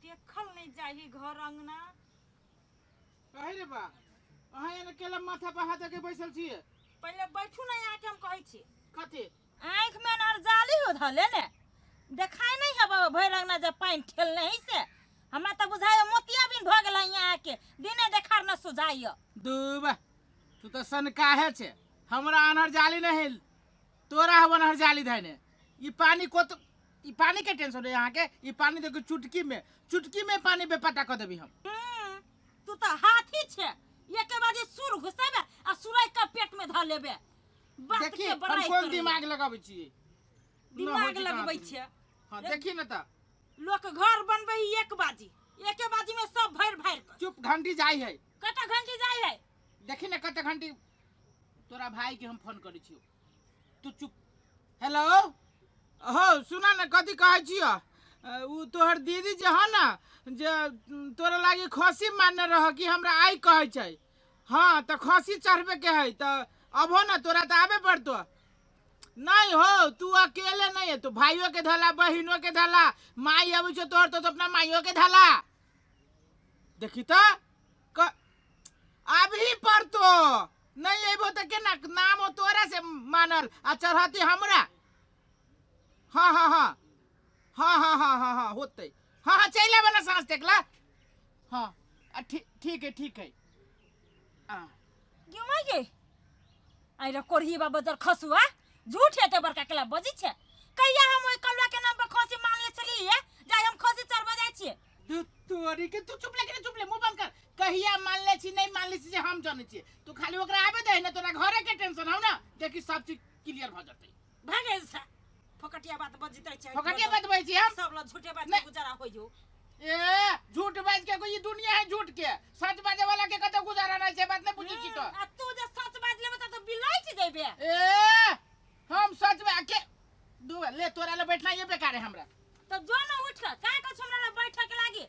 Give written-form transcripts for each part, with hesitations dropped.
देखल नहीं जाही घर अंगना। कहे रे बा, अहाँ एना केला माथा पर हाथ के बैसल छियै? पहिले बैठू ना यहाँ के, हम कहै छी। कथी? आँखि में नर जाली हो धले ने, देखाय नहीं है बाबा भरि अंगना जब पानि ठेलने है से। हमरा तऽ बुझाइए मोतिया बिन भऽ गेल यहाँ के, दिने देखार न सुझाइए। दूबा तू तऽ सनकाहे छे, हमरा अनहर जाली नहीं, तोरा हम अनहर जाली धैने। ई पानी कोत, ई पानी के टेंशन है यहाँ के? ई पानी देखो चुटकी में, चुटकी में पानी बेपटा कर देबी हम। तू तऽ हाथी छे, एके बाजी सुर घुसेबे आ सुराई के पेट में धऽ लेबे। बात देखी के हम बड़ाई कोन करैए। दिमाग लगाबै छियै? दिमाग लगबै छियै। हाँ देखी न तऽ लोक घर बनबै है एक बाजी, एके बाजी में सब भरि भरि के। चुप, घंटी जाइ है। कते घंटी जाइ है? देखी न कते घंटी। तोरा भाई के हम फोन करै छियौ, तू चुप। हेलो, हो सुना न कथी कहै छियौ? उ तोहर दीदी जे ह न, जे तोरा लागी खसी मानने रह कि हमरा आइ कहै छै। हाँ तऽ खसी चढ़बे के है, तऽ अबहो न, तोरा तऽ आबे पड़तो। नहीं हो, तू अकेले नहीं है, तू भाइयों के धला, बहिनों के धला, माई अबै छौ तोहर तो अपना माइयों के धला। देखी तऽ अभी पड़तो, नहीं अबो तऽ केना नाम हो तोरा से मानल आ चढ़ती हमरा। हाँ हाँ हाँ हाँ हाँ हाँ हाँ हाँ होतै। हाँ हाँ चलि आबऽ ना साँझ तक ला। हाँ आ ठीक, ठीक है, ठीक है। आ क्यों माई गे? आई रे कोरही बाबा जर खसुआ झूठ हेते बड़का केला बजी छे। कहिया हम ओइ कलुआ के नाम पर खसी मान ले छलियै ये? जाय हम खसी चढ़बऽ जाइ छियै। तू तोरी के तू चुप ले के चुप ले, मुंह बंद कर। कहिया मान ले छी नहीं मान ले छी से हम जानै छियै, तू खाली ओकरा आबे दे ने, तोरा घरे के टेंशन हौ ना, देखी सब चीज क्लियर भ जतै। भागे से फोकटिया बात बजितै छै। फोकटिया बात बजै छी हम? सब ल झूठे बात के नहीं। गुजारा होइयो। ए झूठ बाज के कोई दुनिया है झूठ के, सच बाजे वाला के कतौ गुजारा नहीं छै, बात नहीं बुझै छी तो। आ तू जे सच बाज लेबे त बिलैट जेबे। ए हम सच बा के दू ले तोरा ले बैठना ये बेकार है हमरा। त जो न उठ के काहे कहै छौ हमरा लग बैठे के लागी?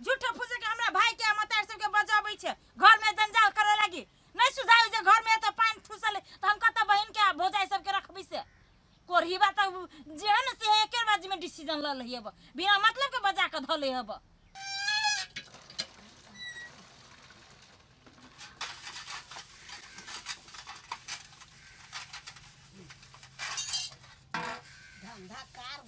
झूठे फूसे के हमरा भाई के मतार सब के बजाबै छै, घर में जंजाल करे लागी। नहीं सुझाइ जे घर में त पानि ठुसल त हम कत बहिन के आ भौजाई सब के रखबै से। कोरही बात जेहन से एके बाजी में डिसीजन ल लही अब, बिना मतलब के बजा के धऽ ले अब। धंधा कार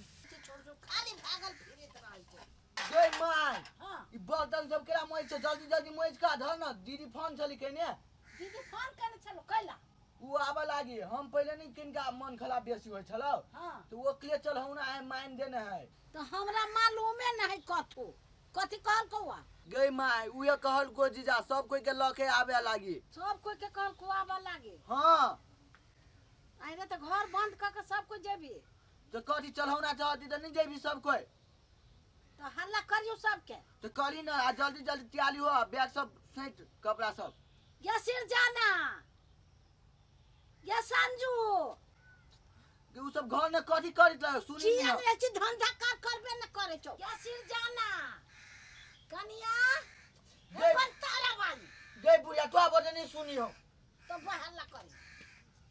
छोड़ छोड़ खाली भागल फिरैत रहै छै। गै my, हाँ। ई बर्तन सब केरा मोइछ छै, जल्दी जल्दी मोइछ का धर न। दीदी फोन छली केने? दीदी फोन केने छलो कैला? उ आबऽ लागी, हम पहिले नहीं किनका मन खराब बेसी होइ छलौ। हाँ। तो वो क्लियर चल हूं ना आए मान देने है। तो हमरा मालूमे नहीं है कथू कथी कहल कौआ। गै my, उहे कहल को जीजा सब कोई के लके आबे लागी। सब कोई के कहल को आबऽ लागी? हाँ। आइने तो घर बंद क के सब कोई जेबी। तो कथी चढ़ौना चढ़ती तो नहीं जेबी सब कोई? तो हल्ला करियो सबके। तो करी ना, आ जल्दी जल्दी तैयारी हो, बैग सब सैंत कपड़ा सब। ये सिर जाना ये संजू कि उ सब घर में कथी करत रहे सुनी किया नहीं। नहीं छी धंधा कार करबे न करे छौ। ये सिर जाना कनिया गई। अपन तारा वाली। गई बुढ़िया तो आबो नहीं सुनी हो। तो बड़ हल्ला करी।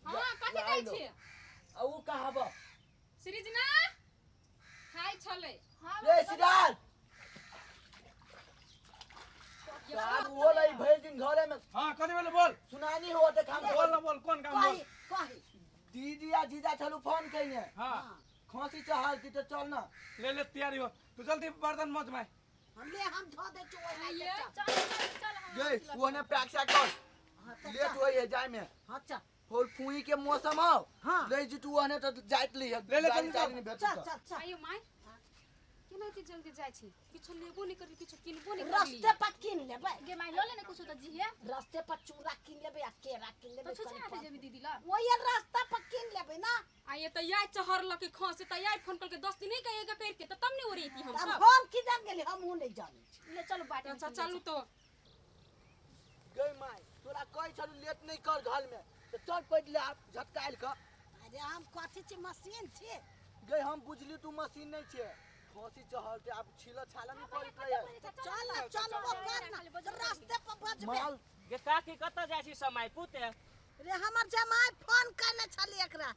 हां कथी कहै छी? आ उ कहाबो? सृजना खाइ छलै। रे सिराज साहब वो लई भरि दिन घरे में। हां कथी भेलै बोल? सुनानी हो त काम बोल ना बोल, कोन काम बोल? कही कही। दीदी आ जीजा छलु फोन कइने। हां। खांसी चढ़ल थी तो चल ना। ले ले तैयारी हो तू, जल्दी बर्तन मज माय। हम ले हम धो दे छौ ओइ आइए, लागे चल, चल, चल, हम गई, आबै छी वो ने पैक सैक कर। हां, त लेट चल। होई है जाय में। हां, चल। फूल फूई के मौसम हो। हां। ले जी तू आने तो जाइत ली है। ले ले, गाड़ी जल्दी ताड़ी चल। नहीं भेटत चल, तो। चल, चल। आइयो my, केना एते जल्दी जाइ छी? किछो लेबो नहि करबी, किछो किनबो नहि करबी। रस्ते पर किन लेबै। गे my, लऽ ले ने कुछो तऽ जिहे। रस्ते पर चूड़ा किन लेबै आ केरा किन लेबै। तऽ छुछा हाथे जेबी दीदी लग? ओहि रास्ता पर किन लेबै ना। आ ये तऽ याय चहरलकै खसे, तऽ याय फोन कलकै 10 दिन नहि कहिएगा करिके, तऽ तब ने ओरियैती हम तब सब। हम की जान गेली, हमहूँ नहि जानै छी। ले चलू बाट में। अच्छा चलू तो। गै my, तोरा कहै छलु लेट नहि कर घर में, तऽ चल पड़ि ले आब झटकायल कऽ। अरे हम कथी छी, मशीन छी? गै हम बुझली तू मशीन नहि छियै। खसी चढ़ल आब छिल छाल नहि पड़ैत रहै। चल ना, चलबो कर ना, रास्ते पर बजबे। माल गे काकी कतऽ जाइ छी समय पुते? रे हमर जमाई फोन करने छली, एकरा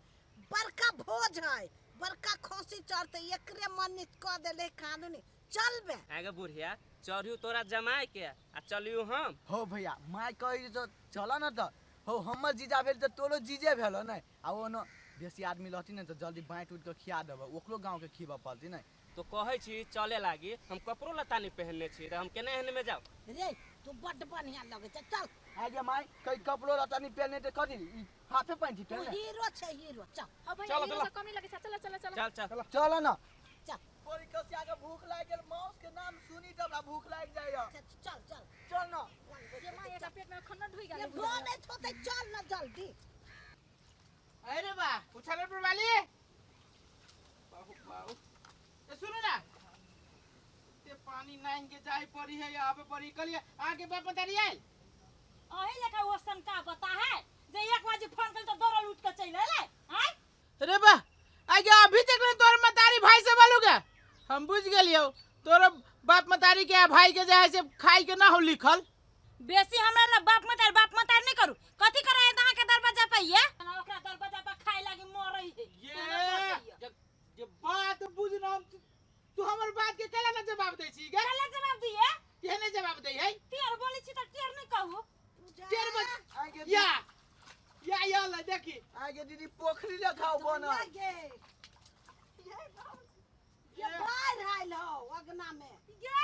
बड़का भोज है, बड़का खसी चढ़ते, एकरे मन कऽ देले कानूनी। चलबे। आगे बुढ़िया चढ़ियो तोरा जमाए के आ चलियो हम। हो भैया माय कही तो चल न त हो हमर जीजा भेल त तोरो जीजे भेलो नै आ ओ न बेसी आदमी रहती ने त जल्दी बाँटि उटि के खिया देबै ओकरो गाँव के खिबऽ पड़ती नै। तो कहै छी चले लागी हम कपड़ो लत्ता नहीं पहनने छी त हम केना एहन में जाउ? रे तू बड्ड बढ़िया लगै छै चल। आगे माय कई कपड़ो लत्ता नहीं पहनने त कथी ई हाफे पैंट तू पहनले। हीरो छै हीरो चल। हाँ भैया चलो, हीरो चलो। से कमी लगे छै चलो चलो चलो। चल चल चल न चल। बड़ी कसिया के भूख लागि गेल माउस के नाम सुनी त हमरा भूख लागि जाइया। चल चल चल चल न। ये मां एकरा पेट में खन्ना ढुई ये गेल। बोले छो त चल न जल्दी। अरे बा उछालनपुर वाली बाहु बाहु ए सुनो ना ते पानी नाइन के जाय पड़ी है या आबे पड़ी कलिए आगे बाप मतारी आयल। अही लेखा वो शंका बता है जे 1 बजे फोन कल तो दौड़ल उठ के चलि एलै आय। अरे बा आगे अभी तक ले तोर मतारी भाई से बोलूगा हम बुझ गेलियो तोर बाप मतारी के भाई के जाय से खाई के ना हो लिखल। बेसी हमरा ला बाप मतारी नहीं करू कथी करे अहाँ के दरवाजा पे ये ओकरा दरवाजा पर खाए लागी मरै है। ये जे बात बुझ ना हम तू हमर बात के केला ना जवाब दै छी गे? केला जवाब दिए? केने जवाब दै है? टेर बोलै छी त टेर नहीं कहू। टेर बज आगे या या या ले देखी। आगे दीदी पोखरी ले खाओ बना। ये ये बाहर आयल हो अगना में। ये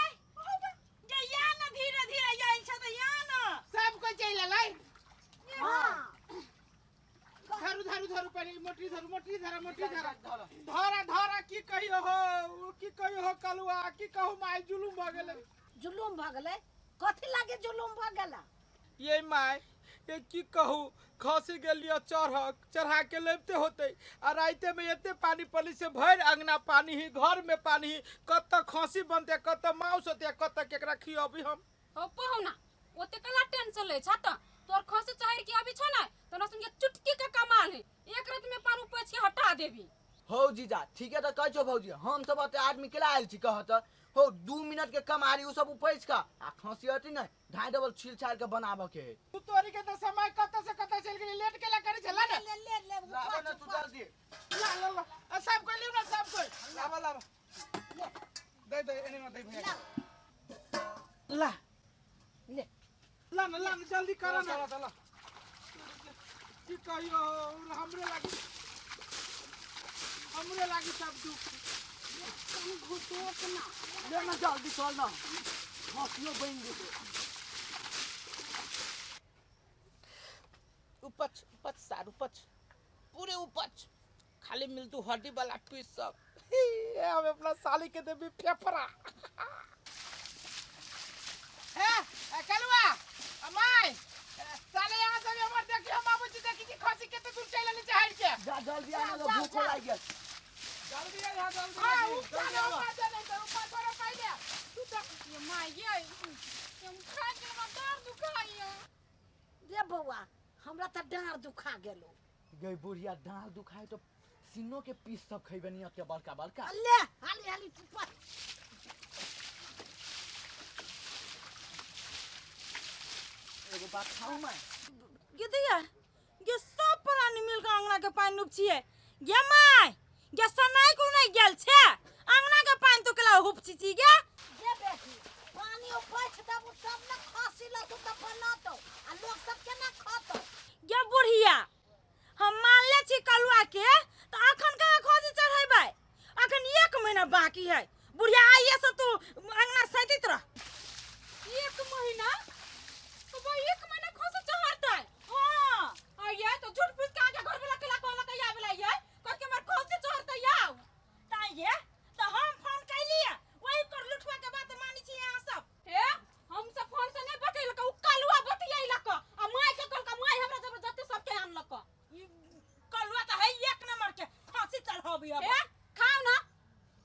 ये या न धीरे धीरे आयल छ त या न सब को चलि एलै। हां धरू धरू धरू पहले मोटरी धरू मोटरी धरा मोटरी धरा धरा धरा की कहियो हो की कहियो हो कलुआ की कहू माय जुलुम भ गेलै। जुलुम भ गेलै कथी लागे जुलुम भ गेला? ये my ये की कहू खसी गेलियो चढ़क चढ़ा के लेबते होते आ राते में एते पानी पड़ी से भरि अंगना पानी ही घर में पानी ही कत खसी बनते कत माउस होते कत केकरा खियबी हम। हो पहुना ओते कला टेंशन ले छ त तोर खसी चढ़ के अभी छ ना त न सुन के चुटकी के कमाल है एक रात में पारू पोछ के हटा देबी। हो जीजा ठीक है त कहै छौ भौजी हम सब एते आदमी केला आयल छी कहत हो 2 मिनट के कमारी उ सब उपैछ के आ खसी हटी नै ढाई डबल छील छाल के बनाबऽ के है। तू तोरी के त समय कत से कत चल गेली लेट केला करै छला ने। ले ले ले लाबऽ न तू जल्दी। ला ला ला आ सब कोई लिउ ना सब कोई लाबऽ लाबऽ दे दे एने न दे भैया ला ले ला न ला न जल्दी कर ना। चला चला की कहियो हमरे लागी सब दुख। कनी घुटोक ना ले न जल्दी चल न खसियो बनि जेतै। उपच उपच सार उपच पूरे उपच खाली मिलतू हड्डी वाला पीस सब। हम अपना साली के देबी फेफड़ा। ए कलुआ अमाय साले यहाँ सब हमर देखी हम आबै छी देखी छी खसी केते दूर चलि एलै चढ़ि के। जा जल्दी आने दो भूख लागि गेल। जल्दी आ यहाँ जल्दी हां जल्दी, ऊपर जल्दी आबऽ। ऊपर दे नहीं तो ऊपर करो पहिले तू तो ये मां ये हम खा के हमरा डार दुखाइया। रे बौआ हमरा त डाँर दुखा गेलो। गई बुढ़िया डाँर दुखाय तो सीनो के पीस सब खैबे नी अते बड़का बड़का। ले हाली हाली ऊपर। एगो बात खाऊ मैं। गे दैया गे सब प्राणी मिल के अंगना के पानि उपछिए गे my गे सनाई को नहीं गेल छे अंगना के पानि तो केला उपछि छी गे। गे बेटी पानी उपछ देबू तब न खसी लगतौ त बनतौ आ लोग सब केना खतौ? गे बुढ़िया हम मानले छी कलुआ के त अखन कहाँ खसी चढ़ेबै अखन 1 महीना बाकी है बुढ़िया आइए से तू अंगना सैतित रह। 1 महीना तो वो 1 महीना खसी चढ़तै? हां आइए तो झूठ फूस के आगे घर वाला केला कहलक आबै वाला ये कह के हमर खसी चढ़तै आउ। ताई ये त हम फोन कैलिए वही कर लुठवा के बात मानी छी अहाँ सब। हे हम सब फोन से नहीं बतेलक उ कलुआ बतियैलक आ my के कहलक my हमरा जबरदस्ती सब के आनलक। ई कलुआ त है 1 नंबर के खसी चढ़ाबी अब। हे खाओ ना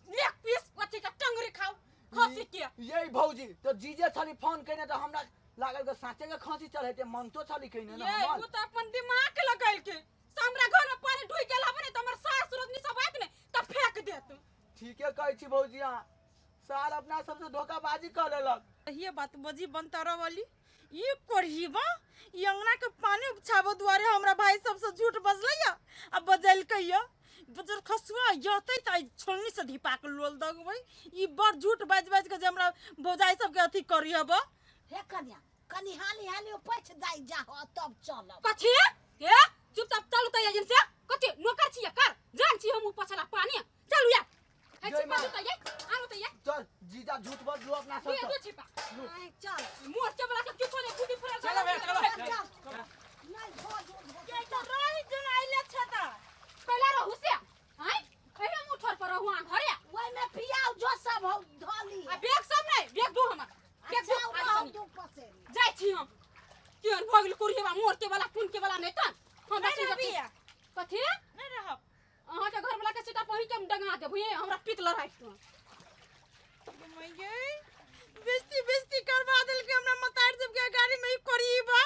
1 पीस अथी के टंगरी खाओ खसी के। ये भौजी तो जीजे छली फोन केने त हमरा लागल के साचे के खसी चढ़ेते मन तो छली केने न ये हमर। उ त अपन दिमाग के लगैल के से हमरा घर में पानी ढुइ गेल हबे ने त हमर सास रोजनी सब आत ने त फेंक देत। ठीके कहै छी भौजी अहाँ सार अपना सबसे धोखाबाजी कर लेलक। ये बात बजी बनतारा वाली ई कोढ़ीबा ई अंगना के पानी उपछाबो दुआरे हमरा भाई सबसे झूठ बजलैया आ बजल कहिया बजर खसुआ जतै त आइ छोलनी से धिपा के लोल दगबै। ई बड़ झूठ बाजि बाजि के जे हमरा भौजाई सबके अथी करी हब। हे कन्या, कनी हाली हाली उपैछ जाइ जाहो तब चलब। कथी हे? चुपचाप चलू त एजन से। कथी नौकर छियै कर जान छी हम ऊपर चला पानी। चलू यार हे जय छिपा माँ। दू त ये आरो त ये। चल जीजा, झूठ बजलू अपना सब ये तऽ। दू छिपा। आँय, चल। मोर्चे वाला के किछो नहीं कूदी फुरा। चलो भैया, चलो। चल चल। नहीं भो झूठ ये त रही जन आइले छ त पहला रहू से आय पहले मुंह ठोर पर रहू आ घरे। ओहिमे पियाउ जो सब हौ धली। आ बैग सब नहीं, बैग दू हमर, बैग दू। अच्छा, आइ रहू सनी। दू पसेरी। जाइ छी हम। केहन भऽ गेल कुरियबा मोर के वाला खून के वाला नहीं त हम नहीं रहबी। कथी? नहीं रहब। अहाँके घर वाला के सीधा पहिन के हम डंगा देब। हे हमरा पीत लड़ाइ तो मइये बेइज्जती बेइज्जती करवा देलकै हमरा मतार सबके गाड़ी में। ई करीबा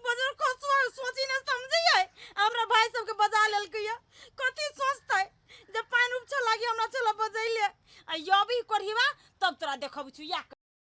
बजर खसुआ सोची न समझै, हमरा भाई सबके बजा लेलकै। या कथी सोचतै जब पानि उपछऽ लागी हमरा चल बजैले आ यबी करीबा तब तोरा देखब छु या।